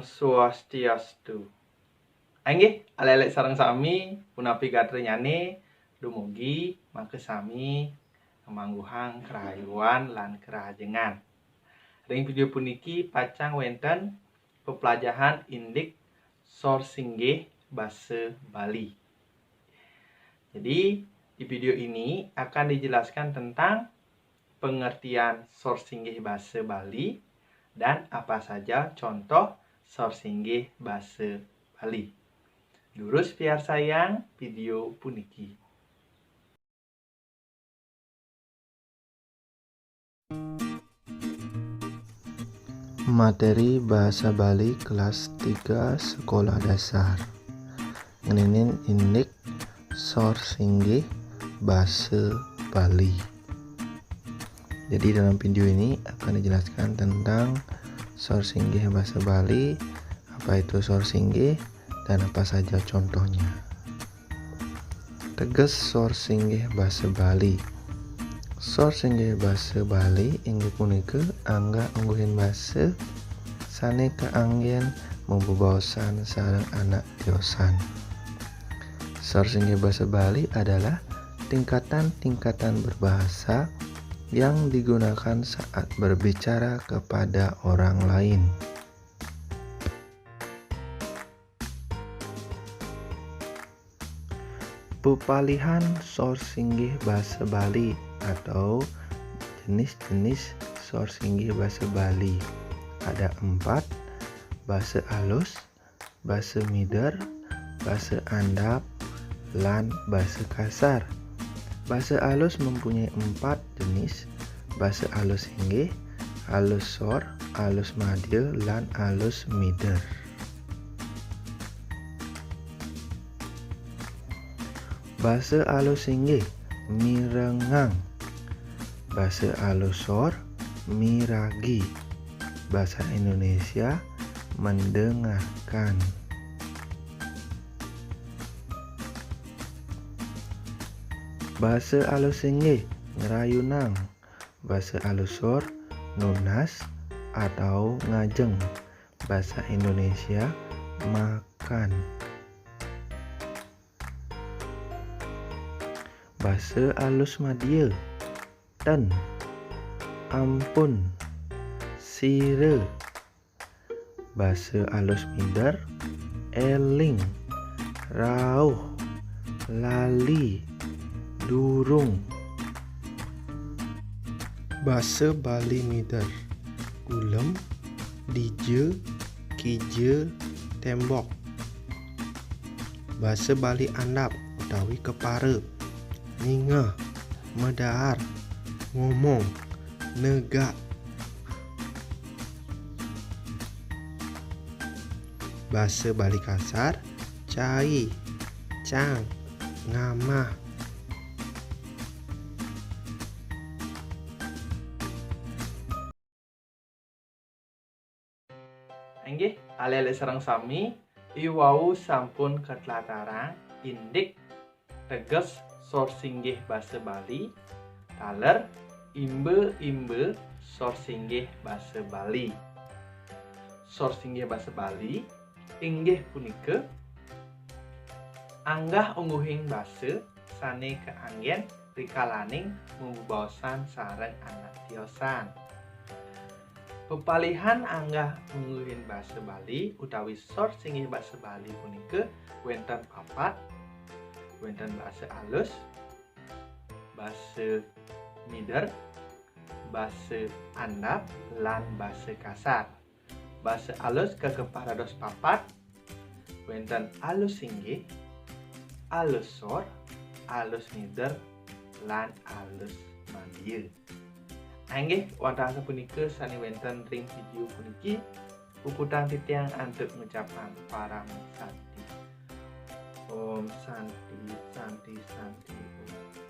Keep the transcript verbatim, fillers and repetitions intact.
Swastiastu. Inggih, alék-alék sareng sami, punapi gatrané? Dumugi mangke sami ngamangguhang karahayuan lan karahajengan. Ring video puniki pacang wénten peplajahan indik sor singgih basa Bali. Jadi, di video ini akan dijelaskan tentang pengertian sor singgih basa Bali dan apa saja contoh sor singgih basa Bali. Durus piarsayang video puniki. Materi Bahasa Bali kelas tiga sekolah dasar. Ngeninin indik sor singgih basa Bali. Jadi, dalam video ini akan dijelaskan tentang sor singgih basa Bali, apa itu sor singgih, dan apa saja contohnya. Teges sor singgih basa Bali. Sor singgih basa Bali inggih punika anggah ungguhing basa sané kaanggén mabebaosan sareng anak tiosan. Sor singgih basa Bali adalah tingkatan-tingkatan berbahasa yang digunakan saat berbicara kepada orang lain. Pepalihan sor singgih basa Bali atau jenis-jenis sor singgih basa Bali ada empat: basa alus, basa mider, basa andap, lan basa kasar. Basa alus mempunyai empat jenis: basa alus singgih, alus sor, alus madya, lan alus mider. Basa alus singgih, mirengang. Basa alus sor, miragi. Basa Indonesia, mendengarkan. Basa alus singgih, ngrayunang. Basa alus sor, nunas atau ngajeng. Basa Indonesia, makan. Basa alus madya, ten, ampun, sira. Basa alus mider, éling, rauh, lali, durung. Basa Bali mider, gulem, dija, kija, témbok. Basa Bali andap utawi kepara, ningeh, madaar, ngomong, negak. Basa Bali kasar, cai, cang, ngamah. Inggih, alék-alék sareng sami, iwau sampun katlatarang indik teges sor singgih basa Bali, taler imba-imba sor singgih basa Bali. Sor singgih basa Bali inggih punika anggah ungguhing basa sané kaanggén rikalaning mabebaosan sareng anak tiosan. Pepalihan anggah ungguhing basa Bali utawi sor singgih basa Bali punika wénten papat, wénten basa alus, basa mider, basa andap, lan basa kasar. Basa alus kakepah dados papat, wénten alus singgih, alus sor, alus mider, lan alus madya. Inggih, wantah sapunika sané wénten ring video puniki, puputang titiang antuk ngucapang parama santi. Om Santi, Santi, Santi, Om.